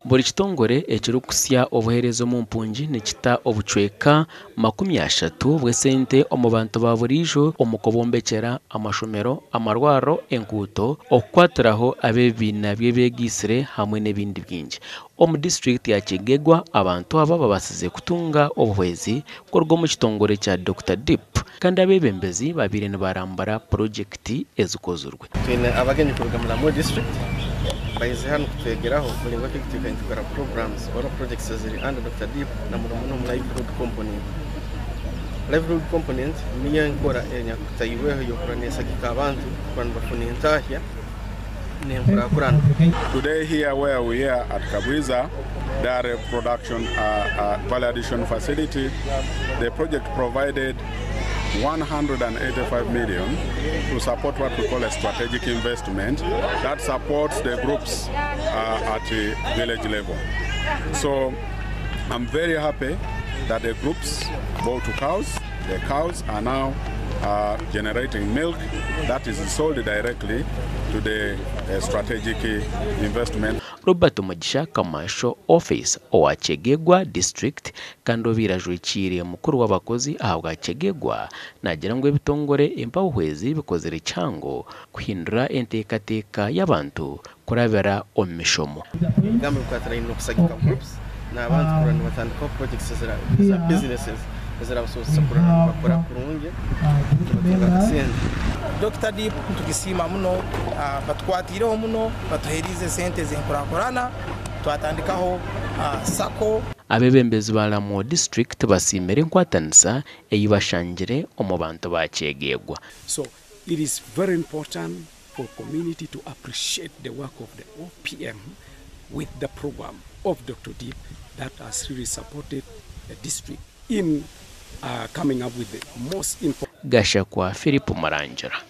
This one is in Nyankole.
Buri kitongore ekirikusya obuheereza omu mpungi nikita obucweka 30 bw'esente omu bantu ba buriijo omu kubombekyera amashomero, amarwariro, enguuto, okukwatiraho ab'ebibiina by'ebeegaitsire hamwe n'ebindi bingi. Omu disiturikiti ya Kyegegwa, abantu aba babaasize kutunga obuhwezi kuruga omu kitongore kya Dokita Deep kandi abeebembezi babaire nibarambura purogyekiti ezikozirwe. Twine abagenyi kuruga mu Lamwo district baize hanu kutwegeraho muringo ki twikaire nitukora programs or projects eziri under Dokita Deep na muno muno omu livelihood component. Livelihood component niyo enkora enyakutairweho ey'okuba nesagika abantu kuba nibafuna entahya n'enkurakurana. Today here where we are at Kabwiza Dairy Production Value Addition Facility, the project provided 185 million to support what we call a strategic investment that supports the groups at the village level. So I'm very happy that the groups bought cows. The cows are now generating milk that is sold directly to the strategic investment. Robert Mugisha Commercial Office owa Kyegegwa District kandi obaire ajwekiire mukuru w'abakozi ahabwa Kyegegwa naagira ngu ebitongore empabuhwezi bikozire kihango kuhindura enteekateeka y'abantu kurabira omu mishomo. Ebigambo ebikwatiraine n'okusagika groups n'abantu kurora nibatandikaho projects eza businesses ezirabasobozesa kurora nibakora kurungi nibatunga akasente. Dokita Deep nitugisiima muno, batukwatiireho muno, batuheeriize esente z'enkurakurana, twatandikaho SACCO. Abeebembezi ba Lamwo District basiimire enkwatanisa ei bashangire omu bantu ba Kyegegwa. So it is very important for community to appreciate the work of the OPM with the program of Dr. Deep that has really supported the district in coming up with the most important. Gashakwa Philip Murangira.